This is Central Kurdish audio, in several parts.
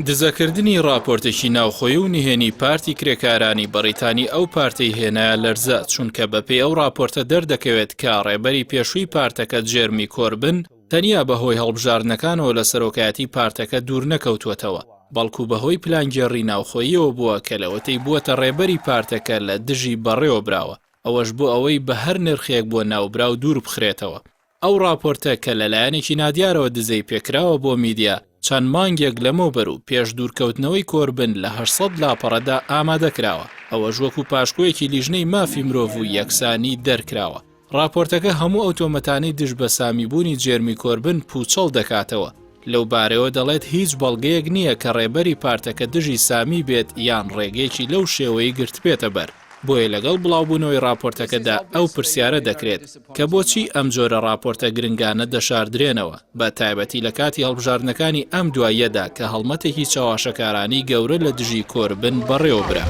دزەکردنی ڕاپۆرتێکی ناوخۆیی و نهێنی پارتی کرێکارانی بەڕیتانی ئەو پارتەی هێنایە لەرزە، چونکە بەپێی ئەو ڕاپۆرتە دەردەکەوێت کە ڕێبەری پێشووی پارتەکە جێرمی کۆربن تەنیا بەهۆی هەڵبژاردنەکانەوە لە سەرۆکایەتی پارتەکە دوورنەکەوتووەتەوە، بەڵکو بەهۆی پلانگێڕی ناوخۆییەوە بووە کە لەوەتەی بووەتە ڕێبەری پارتەکە لە دژی بەڕێوەبراوە، ئەوەش بۆ ئەوەی بە هەر نرخێک بۆ ناوبراو دووربخرێتەوە. ئەو ڕاپۆرتە کە لە لایەنێکی نادیارەوە دزەی پێکراوە بۆ میدیا، چەند مانگێک لەمەوبەر و پێش دوورکەوتنەوەی کۆربن لە 800 لاپەڕەدا ئامادە کراوە، ئەوەش وەکو پاشکۆیەکی لیژنەی مافی مرۆڤ و یەکسانی دەرکراوە. ڕاپۆرتەکە هەموو ئەو تۆمەتانەی دژ بە سامیبوونی جێرمی کۆربن پووچەڵ دەکاتەوە، لەو بارەیەوە دەڵێت هیچ بەڵگەیەک نییە کە ڕێبەری پارتەکە دژی سامی بێت یان ڕێگەیەکی لەو شێوەی گرتبێتە بەر. بۆیە لەگەڵ بڵاوبوونەوەی ڕاپۆرتەکەدا ئەو پرسیارە دەکرێت کە بۆچی ئەم جۆرە ڕاپۆرتە گرنگانە دەشاردرێنەوە، بە تایبەتی لە کاتی هەڵبژاردنەکانی ئەم دواییەدا کە هەڵمەتێکی چەواشەکارانەی گەورە لە دژی کۆربن بەڕێوەبرا.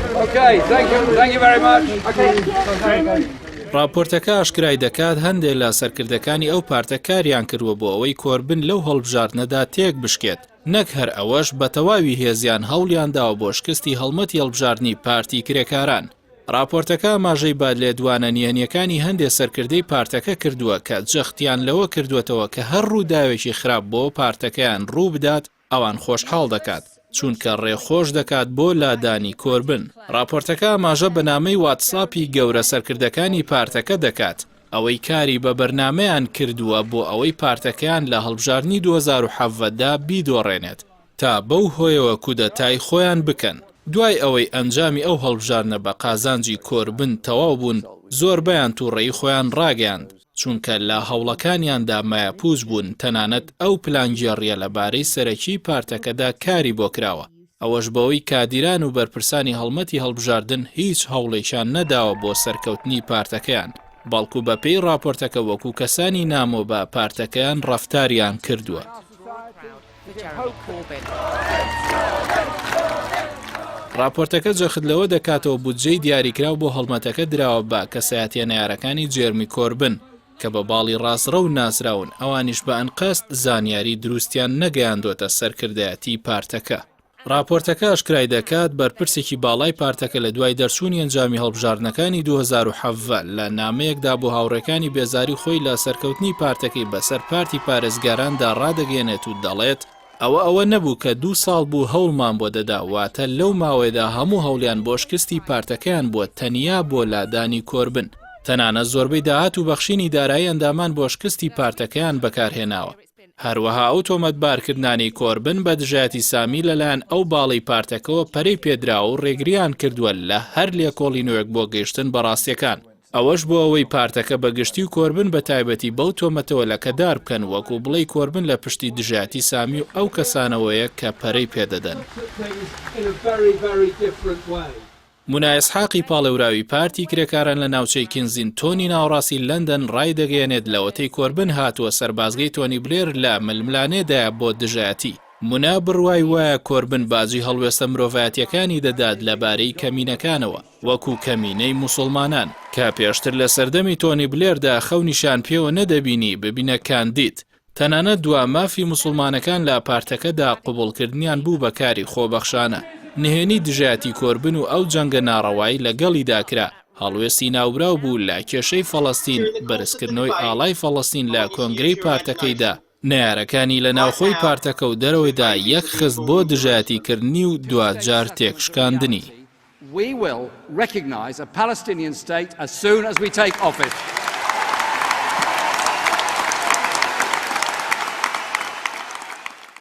ڕاپۆرتەکە ئاشکرای دەکات هەندێک لە سەرکردەکانی ئەو پارتە کاریان کردووە بۆ ئەوەی کۆربن لەو هەڵبژاردنەدا تێکبشکێت، نەک هەر ئەوەش، بە تەواوی هێزیان هەوڵیان داوە بۆ شکستی هەڵمەتی هەڵبژاردنی پارتی کرێکاران. ڕاپۆرتەکە ئاماژەی بە لێدوانە نهێنییەکانی هەندێ سەرکردەی پارتەکە کردووە کە جەختیان لەوە کردووەتەوە کە هەر ڕووداوێکی خراپ بۆ پارتەکەیان ڕوو بدات ئەوان خۆشحاڵ دەکات، چونکە ڕێ خۆش دەکات بۆ لادانی کۆربن. ڕاپۆرتەکە ئاماژە بە نامەی واتساپی گەورە سەرکردەکانی پارتەکە دەکات، ئەوەی کاری بە بەرنامەیان کردووە بۆ ئەوەی پارتەکەیان لە هەڵبژاردنی 2017 دا بیدۆڕێنێت تا بەو هۆیەوە کودەتای خۆیان بکەن. دوای ئەوەی ئەنجامی ئەو هەڵبژاردنە بە قازانجی کۆربن تەواو بوون، زۆربەیان توڕەیی خۆیان ڕاگەیاند، چونکە لە هەوڵەکانیاندا مایەپووچ بوون، تەنانەت ئەو پلانگێڕییە لە بارەی سەرەکیی پارتەکەدا کاری بۆ کراوە. ئەوەش بەوەی کادیران و بەرپرسانی هەڵمەتی هەڵبژاردن هیچ هەوڵێکیان نەداوە بۆ سەرکەوتنی پارتەکەیان، بەڵکو بەپێی ڕاپۆرتەکە وەکو کەسانی نامۆ بە پارتەکەیان ڕەفتاریان کردووە. ڕاپۆرتەکە جەخت لەوە دەکاتەوە بودجەی دیاریکراو بۆ هەڵمەتەکە دراوە بە کەسایەتیە نەیارەکانی جێرمی کۆربن، کە بە باڵی ڕاستڕەو ناسراون، ئەوانیش بە ئەنقەست زانیاری دروستیان نەگەیاندۆتە سەرکردایەتی پارتەکە. ڕاپۆرتەکە ئاشکرای دەکات، بەرپرسێکی باڵای پارتەکە لە دوای دەرچوونی ئەنجامی هەڵبژاردنەکانی 2017 لە نامەیەکدا بۆ هاوڕێکانی بێزاری خۆی لە سەرکەوتنی پارتەکەی بەسەر پارتی پارێزگاراندا ڕادەگەیەنێت و دەڵێت، ئەوە ئەوە نەبوو کە دوو ساڵ بوو هەوڵمان بۆ دەدا، واتە لەو ماوەیەدا هەموو هەوڵیان بۆ شکستی پارتەکەیان بووە تەنیا بۆ لادانی کۆربن. تەنانەت زۆربەی داهات و بەخشینی دارایی ئەندامان بۆ شکستی پارتەکەیان بەکارهێناوە. هەروەها ئەو تۆمەتبارکردنانەی کۆربن بە دژایەتی سامی لەلایەن ئەو باڵەی پارتەکەوە پەرەی پێدراوە و ڕێگرییان کردووە لە هەر لێکۆڵینەوەیەک بۆ گەیشتن بە ڕاستییەکان. ئەوەش بۆ ئەوەی پارتەکە بە گشتی و کۆربن بە تایبەتی بەو تۆمەتەوە لەکەدار بکەن، وەکو بڵێی کۆربن لە پشتی دژایەتی سامی و ئەو کەسانەوەیە کە پەرەی پێدەدەن. مونا ئیسحاقی پاڵێوراوی پارتی کرێکاران لە ناوچەی کینزینتۆنی ناوەڕاستی لەندەن ڕایدەگەیەنێت لەوەتەی کۆربن هاتووە سەربازگەی تۆنی بلێر لە ململانێدایە بۆ دژایەتی مونا بڕوای وایە کۆربن باجی هەڵوێستە مرۆڤایەتییەکانی دەدات لەبارەی کەمینەکانەوە، وەکو کەمینەی موسوڵمانان، کە پێشتر لە سەردەمی تۆنی بلێردا خەونیشیان پێوە نەدەبینی ببنە کاندید، تەنانەت دوا مافی موسوڵمانەکان لە پارتەکەدا قبوڵکردنیان بوو بە کاری خۆبەخشانە. نهێنی دژایەتی کۆربن و ئەو جەنگە ناڕەوای لەگەڵیدا کرا، هەڵوێستی ناوبراو بوو لە کێشەی فەڵەستین، بەرزکردنەوەی ئاڵای فەڵەستین لە کۆنگرەی پارتەکەیدا، نەیارەکانی لە ناوخۆی پارتەکە و دەرەوەیدا یەک خست بۆ دژایەتی کردنی و دواجار تێکشکاندنی. We will recognize a Palestinian state as soon as we take office.